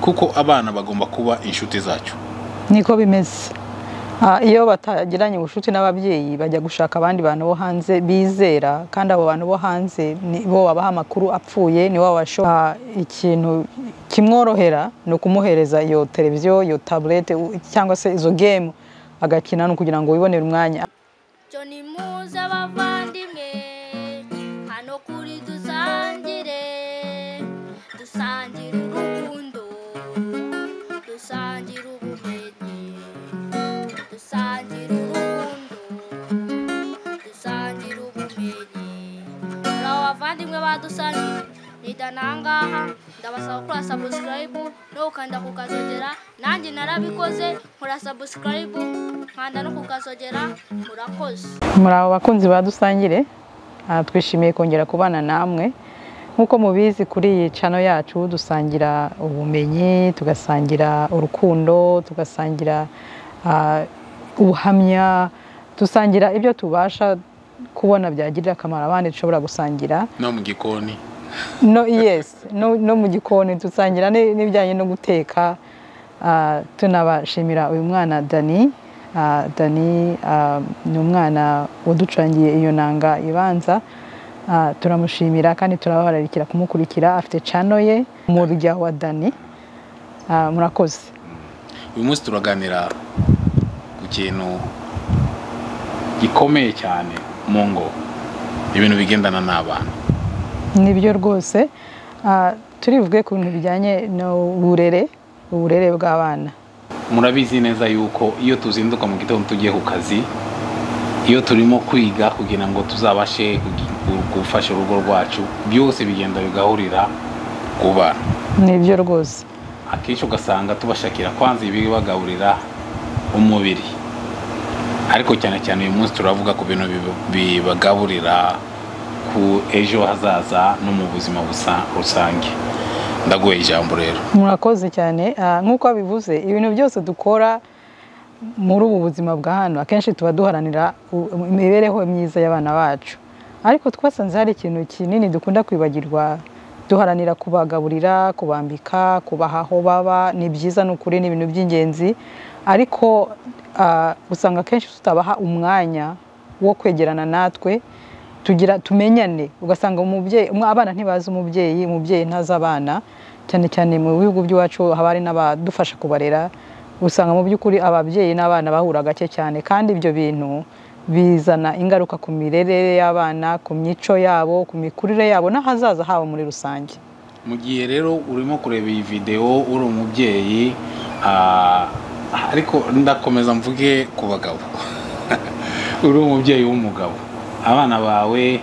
Kuko abana bagomba kuba inshuti zacu. Niko bimeze. Iyo batagiranye ubucuti n'ababyeyi bajya gushaka abandi bantu bo hanze bizera, kandi abo bantu bo hanze bo babaha amakuru apfuye, ni bo babasho ikintu kimworohera ni ukumuhereza iyo televiziyo, iyo tablette cyangwa se izo game agakina, no kugira ngo wibonere umwanya. Johnny muze abavandimwe hano kuri dusangire, dusangire urukundo, dusangire ubumenyi, dusangire urukundo, dusangire ubumenyi. Abavandimwe badusangire nidanangaha, ndabasaba gukora subscribe no gukanda kukazogera. Nanjye narabikoze, nkora subscribe nkanda no kukazogera. Murakoze. Muri abo bakunzi badusangire, twishimiye kongera kubana namwe. Nkuko mubizi kuri iyi channel yacu dusangira ubumenyi, tugasangira urukundo, tugasangira ubuhamya, dusangira ibyo tubasha kubona byagirira akamaro abandi dushobora gusangira no mu gikoni. No, yes, no mu gikoni dusangira n'ibijyanye no guteka. Tunabashimira uyu mwana Dani. Dani ni umwana waducangiye iyo nanga ibanza. Turamushimira kandi turababararikira kumukurikira, afite channel ye Umurya wa Dani. Murakoze. Uyu munsi turaganira ku kintu gikomeye cyane mu ngo, ibintu bigendana n'abana. Nibyo rwose. Turivuge ku bintu bijyanye n'uburere, uburere bw'abana. Murabizi neza yuko iyo tuzinduka mu gitondo tugiye ku kazi, iyo turimo kwiga kugira ngo tuzabashe gufasha urugo rwacu, byose bigenda bigahurira ku bana. Nibyo rwose. Akenshi ugasanga tubashakira kwanza ibibagaburira umubiri, ariko cyane cyane uyu munsi turavuga ku bintu bibagaburira ku ejo hazaza no mu buzima rusange. Ndaguye ijambo rero. Murakoze cyane. Nkuko bivuze, ibintu byose dukora muri ubu buzima bwa hano akenshi tuba duharanira imibereho myiza y'abana bacu, ariko twasanze hari ikintu kinini dukunda kwibagirwa. Duharanira kubagaburira, kubambika, kubaha aho baba, ni byiza n'ukuri, ni ibintu by'ingenzi, ariko usanga akenshi tutabaha umwanya wo kwegerana natwe tugira tumenyane. Ugasanga umubyeyi, abana ntibazi umubyeyi, umubyeyi ntazi abana. Cyane cyane mu bihugu by'iwacu haba hari n'abadufasha kubarera, usanga mu by'ukuri ababyeyi n'abana bahura gake cyane, kandi ibyo bintu bizana ingaruka ku mirerere y'abana, ku mico yabo, ku mikurire yabo n'ahazaza habo muri rusange. Mu gihe rero urimo kureba iyi video uri umubyeyi, ariko ndakomeza mvuge ku bagabo. Uri umubyeyi w'umugabo, abana bawe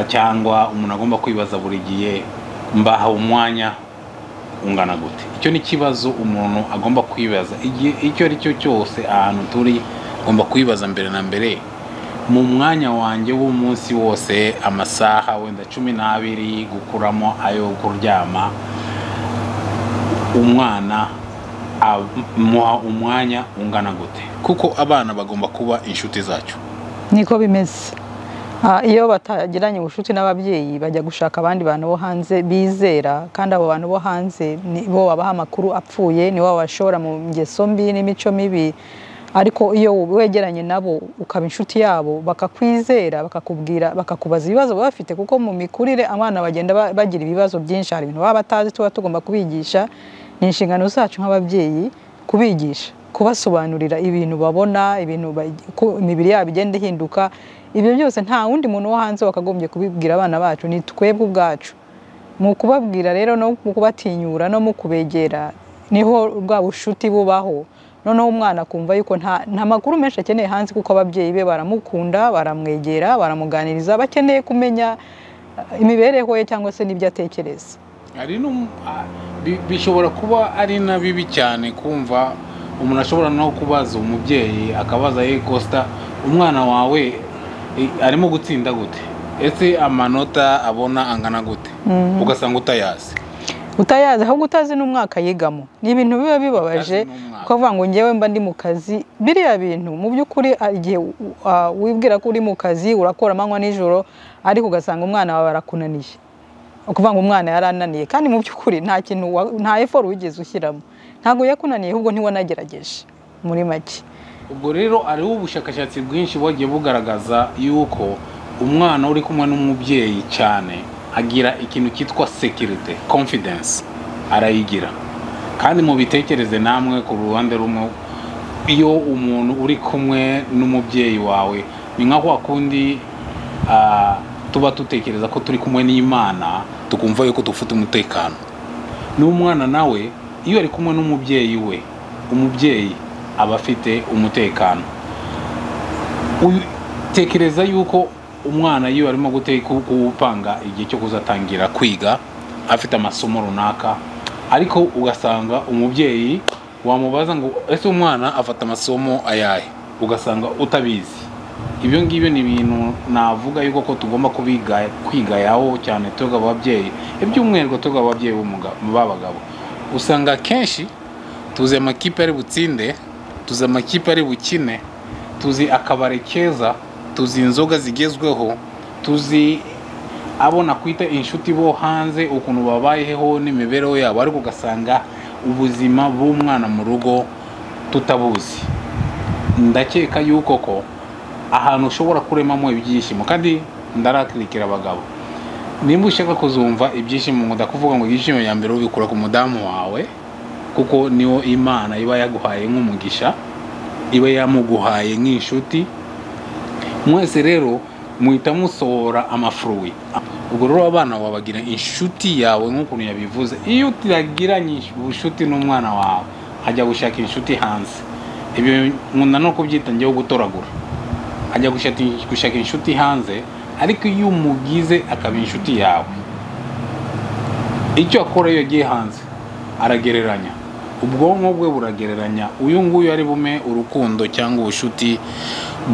cyangwa umuntu agomba kwibaza buri gihe, mbaha umwanya ungana gute? Icyo ni kibazo umuntu agomba kwibaza igihe icyo ari cyo cyose. Ahantu turi agomba kwibaza mbere na mbere, mu mwanya wanjye w'umunsi wose, amasaha wenda 12 gukuramo ayo kuryama, umwana muha umwanya ungana gute? Kuko abana bagomba kuba inshuti zacu. Niko bimeze. Iyo batagiranye ubucuti n'ababyeyi bajya gushaka abandi bantu bo hanze bizera, kandi abo bantu bo hanze bo babaha amakuru apfuye, ni bo babashora mu ngeso mbi n'imico mibi. Ariko iyo wegeranye nabo ukaba inshuti yabo, bakakwizera, bakakubwira, bakakubaza ibibazo baba bafite, kuko mu mikurire abana bagenda bagira ibibazo byinshi, hari ibintu baba batazi tuba tugomba kubigisha. Ni inshingano zacu nk'ababyeyi kubigisha, kubasobanurira ibintu babona, ibintu imibiri yabo igenda ihinduka. Ibyo byose nta wundi muntu wo hanze wakagombye kubibwira abana bacu, ni twebwe ubwacu. Mu kubabwira rero no mu kubatinyura no mu kubegera niho bwa bushuti bubaho. Noneho umwana akumva yuko nta makuru menshi akeneye hanze, kuko ababyeyi be baramukunda, baramwegera, baramuganiriza, bakeneye kumenya imibereho ye cyangwa se n'ibyo atekereza. Ari no bishobora kuba ari na bibi cyane kumva umuntu ashobora no kubaza umubyeyi akabaza, ye Costa, umwana wawe arimo gutsinda gute? Ese amanota abona angana gute? Ugasanga utayazi. Utayazi, ahubwo utazi n'umwaka yigamo. Ni ibintu biba bibabaje kuvuga ngo ngewe mba ndi mu kazi. Biriya bintu mu by'ukuri igihe wibwira ko uri mu kazi urakora amanywa nijoro, ariko ugasanga umwana wawe arakunaniye. Ukuvuga ngo umwana yarananiye, kandi mu by'ukuri nta kintu, nta effort wigeze ushyiramo, ntabwo yakunaniye, ahubwo ntiwanagerageje muri make. Ubwo rero hariho ubushakashatsi bwinshi bwagiye bugaragaza yuko umwana uri kumwe n'umubyeyi cyane agira ikintu cyitwa security, confidence arayigira. Kandi mubitekereze namwe ku ruhande rumwe, iyo umuntu uri kumwe n'umubyeyi wawe ni nka kwa kundi tuba dutekereza ko turi kumwe n'Imana, tukumva yuko dufite umutekano. N'umwana nawe iyo ari kumwe n'umubyeyi we, umubyeyi aba afite umutekano. Tekereza yuko umwana iyo arimo gupanga igihe cyo kuzatangira kwiga afite amasomo runaka, ariko ugasanga umubyeyi wamubaza ngo ese umwana afata amasomo ayahe, ugasanga utabizi. Ibyo ngibyo ni ibintu navuga yuko ko tugomba kwigayaho cyane twebwe ababyeyi, iby'umwihariko twebwe ababyeyi b'abagabo. Usanga kenshi tuzi amakipe ari butsinde, tuzi amakipe ari bukine, tuzi akabari keza, tuzi inzoga zigezweho, tuzi abo nakwita inshuti bo hanze ukuntu babayeho n'imibereho yabo, ariko ugasanga ubuzima bw'umwana mu rugo tutabuzi. Ndakeka yuko ko ahantu ushobora kuremamo ibyishimo, kandi ndarakirikira abagabo, nimba ushaka kuzumva ibyishimo, ngo ndakuvuga ngo ibyishimo ya mbere ubikura ku mudamu wawe, kuko niwo Imana iba yaguhaye nk'umugisha, iba yamuguhaye nk'inshuti. Mwese rero muhita musohora amafruwi. Ubwo rero abana wabagira inshuti yawe nk'ukuntu yabivuze. Iyo utagiranye ubucuti n'umwana wawe, ajya gushaka inshuti hanze. Ibyo nkunda no kubyita njyewe gutoragura. Ajya gushaka inshuti hanze, ariko iyo umugize akaba inshuti yawe, icyo akora iyo agiye hanze aragereranya, ubwonko bwe buragereranya, uyu nguyu ari bume urukundo cyangwa ubushuti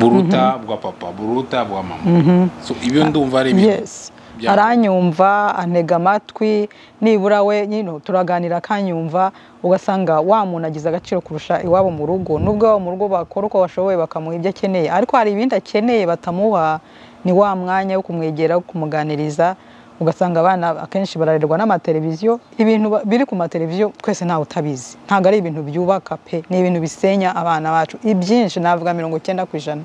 buruta bwa papa, buruta bwa mama. So ibyo ndumva ari ibintu. Yes. Aranyumva, antega amatwi, nibura we nyine turaganira akanyumva, ugasanga wa muntu agize agaciro kurusha iwabo mu rugo. Nubwo iwabo mu rugo bakora uko bashoboye bakamuha ibyo akeneye, ariko hari ibindi akeneye batamuha, ni wa mwanya wo kumwegera, wo kumuganiriza. Ugasanga abana akenshi bararerwa n'amateleviziyo, ibintu biri ku mateleviziyo twese ntawe utabizi, ntabwo ari ibintu byubaka pe, ni ibintu bisenya abana bacu, ibyinshi navuga 90%.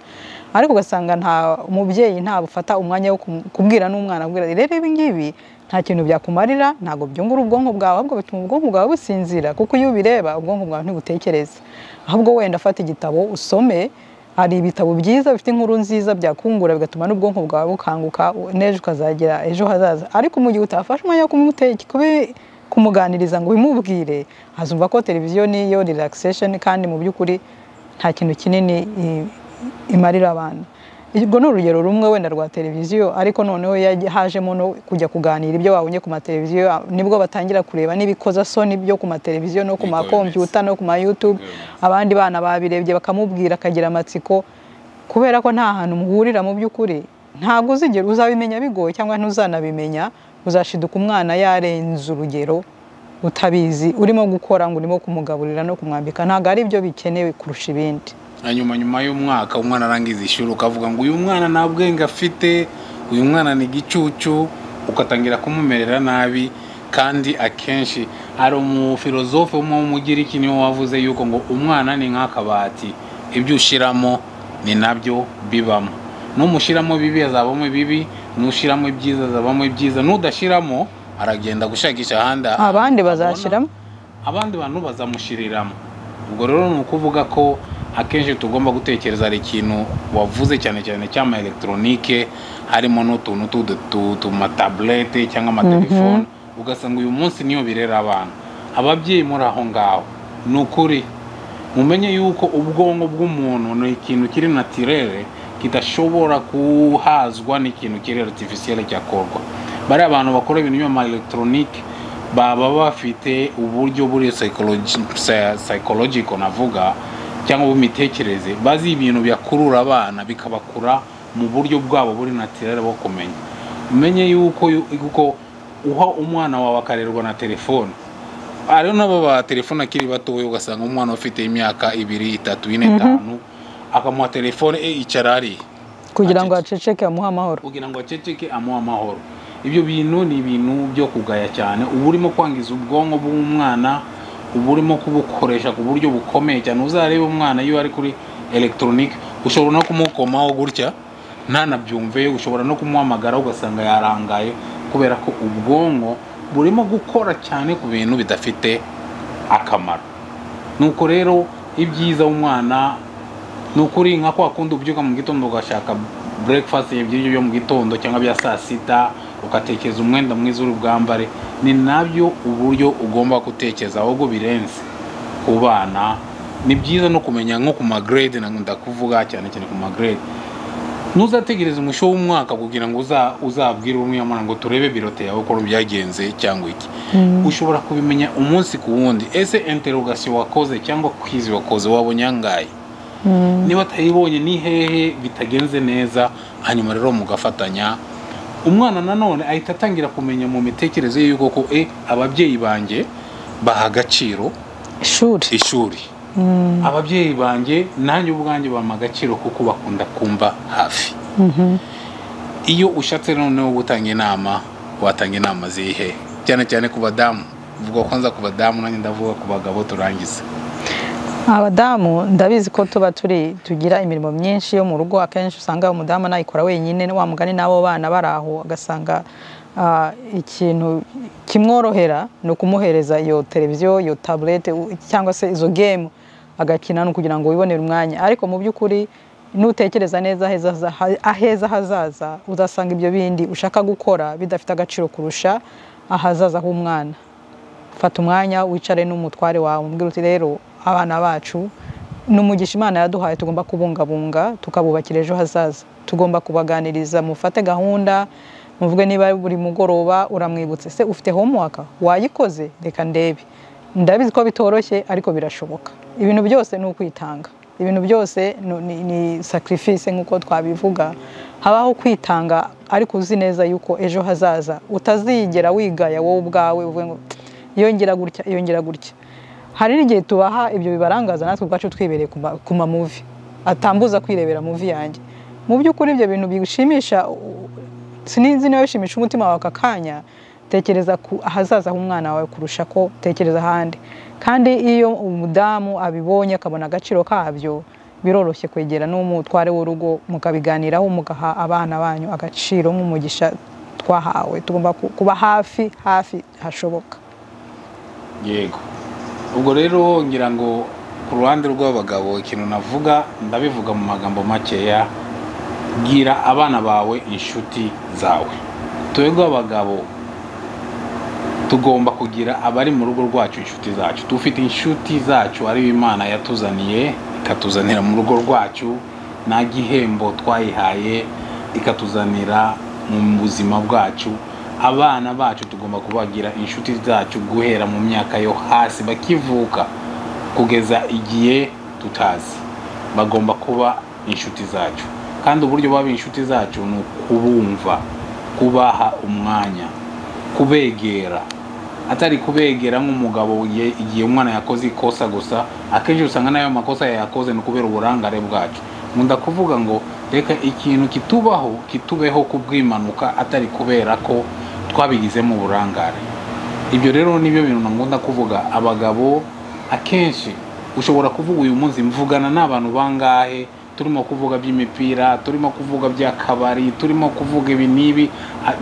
Ariko ugasanga nta umubyeyi ntabufata umwanya wo kubwira n'umwana, abwira rero ibi ngibi nta kintu byakumarira, ntabwo byungura ubwonko bwawe, ahubwo bituma ubwonko bwawe businzira, kuko iyo ubireba ubwonko bwawe ntibutekereza. Ahubwo wenda afata igitabo usome, hari ibitabo byiza bifite inkuru nziza byakungura, bigatuma n'ubwonko bwawe bukanguka, n'ejo ukazagira ejo hazaza. Ariko mu gihe utafashe umwanya wo kumuganiriza ngo ubimubwire, azumva ko televiziyo niyo relaxation, kandi mu by'ukuri nta kintu kinini imarira abana. Ubwo ni urugero rumwe wenda rwa televiziyo, ariko noneho hajemo no kujya kuganira ibyo babonye ku mateleviziyo, nibwo batangira kureba n'ibikoza soni byo ku mateleviziyo no ku makompyuta no ku ma YouTube. Abandi bana babirebye bakamubwira akagira amatsiko, kubera ko nta hantu muhurira mu by'ukuri, ntabwo uzigera uzabimenya bigoye, cyangwa ntuzanabimenya, uzashiduka umwana yarenze urugero utabizi, urimo gukora ngo urimo kumugaburira no kumwambika, ntabwo ari byo bikenewe kurusha ibindi. Hanyuma nyuma y'umwaka umwana arangiza ishuri, ukavuga ngo uyu mwana nta bwenge afite, uyu mwana ni gicucu, ugatangira kumumerera nabi. Kandi akenshi hari umufilozofe umwe w'umugiriki niwe wavuze yuko ngo umwana ni nk'akabati, ibyo ushyiramo ni nabyo bibamo. Numushyiramo bibi azabamo bibi, nushiramo ibyiza azabamo ibyiza, nudashyiramo aragenda gushakisha ahandi, abandi bazashyiramo, abandi bantu bazamushiriramo. Ubwo rero ni ukuvuga ko akenshi tugomba gutekereza. Hari ikintu wavuze cyane cyane cy'ama electronique, harimo n'utuntu tumatablete cyangwa amatelefone, ugasanga uyu munsi niyo birera abana. Ababyeyi muri aho ngaho, ni ukuri mumenye yuko ubwonko bw'umuntu ni ikintu kiri naturelle, kidashobora kuhazwa n'ikintu kiri artificiel cyakorwa. Bari abantu bakora ibintu by'ama electronique baba bafite uburyo buri psychological navuga, cyangwa b'imitekerereze, bazi ibintu byakurura abana bikabakura mu buryo bwabo buri naturelle bwo kumenya. Umenye yuko uha umwana wawe akarerwa na telefone. Ari nabo ba telefone akiri batoya, ugasanga umwana ufite imyaka 2, 3, 4, 5 akamuha telefone, icara ari kugira ngo aceceke amuhe amahoro, kugira ngo aceceke amuhe amahoro. Ibyo bintu ni ibintu byo kugaya cyane. Uba urimo kwangiza ubwonko bw'umwana, uba urimo kubukoresha ku buryo bukomeye cyane. Uzarebe umwana iyo ari kuri elegitoronike, ushobora no kumukomaho gutya ntanabyumve, ushobora no kumuhamagara ugasanga yarangaye, kubera ko ubwonko burimo gukora cyane ku bintu bidafite akamaro. Nuko rero ibyiza umwana ni ukuri, nka kwa kundi ubyuka mu gitondo ugashaka breakfast, ibiryo byo mu gitondo cyangwa bya saa sita, ugatekereza umwenda mwiza uri bwambare, ni nabyo uburyo ugomba gutekereza ahubwo birenze ku bana. Ni byiza no kumenya nko ku magrade, ndakuvuga cyane cyane ku magrade. Ntuzategereze umusho w'umwaka kugira ngo uzabwire umwana ngo turebe birote yawe uko byagenze cyangwa iki. Ushobora kubimenya umunsi ku wundi. Ese interrogation wakoze cyangwa quiz wakoze wabonye angahe? Niba atayibonye ni hehe bitagenze neza? Hanyuma rero mugafatanya. Umwana nanone ahita atangira kumenya mu mitekerereze ye yuko ko ababyeyi banjye baha agaciro ishuri, ababyeyi banjye nanjye ubwanjye bampa agaciro kuko bakunda kumva hafi. Iyo ushatse noneho gutanga inama, watanga inama zihe? Cyane cyane ku badamu. Vuga kwanza ku badamu, nanjye ndavuga ku bagabo turangize. Abadamu ndabizi ko tuba turi tugira imirimo myinshi yo mu rugo, akenshi usanga umudamu anayikora wenyine, wa mugani n'abo bana bari aho, agasanga ikintu kimworohera ni ukumuhereza iyo televiziyo, iyo taburete cyangwa se izo game agakina, no kugira ngo wibonere umwanya. Ariko mu by'ukuri nutekereza neza aheza hazaza, uzasanga ibyo bindi ushaka gukora bidafite agaciro kurusha ahazaza h'umwana. Fata umwanya wicare n'umutware wawe, umubwire uti rero abana bacu ni umugisha Imana yaduhaye, tugomba kubungabunga tukabubakira ejo hazaza. Tugomba kubaganiriza, mufate gahunda, muvuge niba buri mugoroba uramwibutse, se ufite homework wayikoze, reka ndebe. Ndabizi ko bitoroshye ariko birashoboka. Ibintu byose ni ukwitanga, ibintu byose ni sacrifice nk'uko twabivuga. Habaho kwitanga ariko uzi neza yuko ejo hazaza utazigera wigaya wowe ubwawe uvuge ngo yongera gutya, yongera gutya. Hari n'igihe tubaha ibyo bibarangaza natwe ubwacu twibereye ku ma movie, atambuza kwirebera movie yanjye. Mu by'ukuri ibyo bintu bigushimisha, sinzi niba bishimisha umutima wawe aka kanya. Tekereza ku ahazaza h'umwana wawe kurusha ko tekereza ahandi. Kandi iyo umudamu abibonye akabona agaciro kabyo, biroroshye kwegera n'umutware w'urugo mukabiganiraho, mugaha abana banyu agaciro nk'umugisha twahawe. Tugomba kuba hafi hafi hashoboka. Yego, ubwo rero ngira ngo ku ruhande rw'abagabo ikintu navuga, ndabivuga mu magambo makeya: gira abana bawe inshuti zawe. Twebwe abagabo tugomba kugira abari mu rugo rwacu inshuti zacu. Dufite inshuti zacu ari Imana yatuzaniye, ikatuzanira mu rugo rwacu, nta gihembo twayihaye, ikatuzanira mu buzima bwacu. Abana bacu tugomba kubagira inshuti zacu guhera mu myaka yo hasi bakivuka kugeza igihe tutazi. Bagomba kuba inshuti zacu, kandi uburyo baba inshuti zacu ni ukubumva, kubaha umwanya, kubegera. Atari kubegera nk'umugabo igihe umwana yakoze ikosa gusa. Akenshi usanga n'ayo makosa yayakoze ni ukubera uburangare bwacu. Nkunda kuvuga ngo reka ikintu kitubaho kitubeho kubw'impanuka, atari kubera ko twabigizemo uburangare. Ibyo rero nibyo bintu nkunda kuvuga. Abagabo akenshi ushobora kuvuga uyu munsi mvugana n'abantu bangahe, turimo kuvuga by'imipira, turimo kuvuga by'akabari, turimo kuvuga ibi n'ibi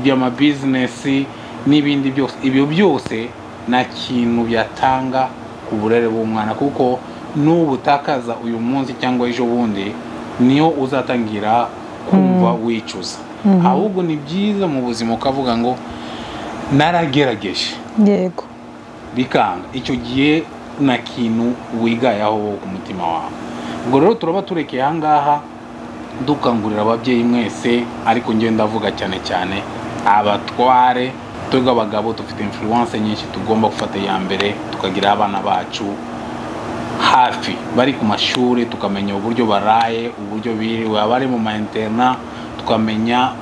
by'amabizinesi n'ibindi byose. Ibyo byose nta kintu byatanga ku burere bw'umwana, kuko n'ubutakaza uyu munsi cyangwa ejo bundi niyo uzatangira kumva wicuza. Ahubwo ni byiza mu buzima ukavuga ngo naragerageje, yego, bikanga. Icyo gihe nta kintu wigayaho ku mutima wawe. Ubwo rero turaba turekeye ahangaha, dukangurira ababyeyi mwese, ariko njye ndavuga cyane cyane abatware. Twebwe abagabo dufite influence nyinshi, tugomba gufata iya mbere tukagira abana bacu hafi, bari ku mashuri tukamenya uburyo baraye, uburyo biriwe, abari mu ma interna tukamenya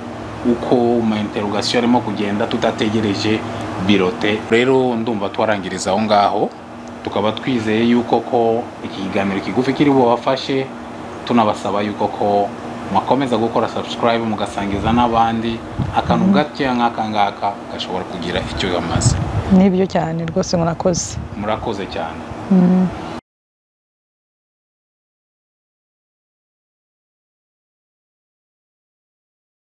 uko ma interrogation arimo kugenda, tutategereje birote. Rero ndumva twarangiriza aho ngaho, tukaba twizeye yuko ko iki kiganiro kigufi kiri bubafashe, tunabasaba yuko ko Mwakomeza gukora subscribe, mugasangiza n'abandi. Akantu gakeya nk'aka ngaka gashobora kugira icyo gamaze. Nibyo cyane rwose, murakoze. Murakoze cyane.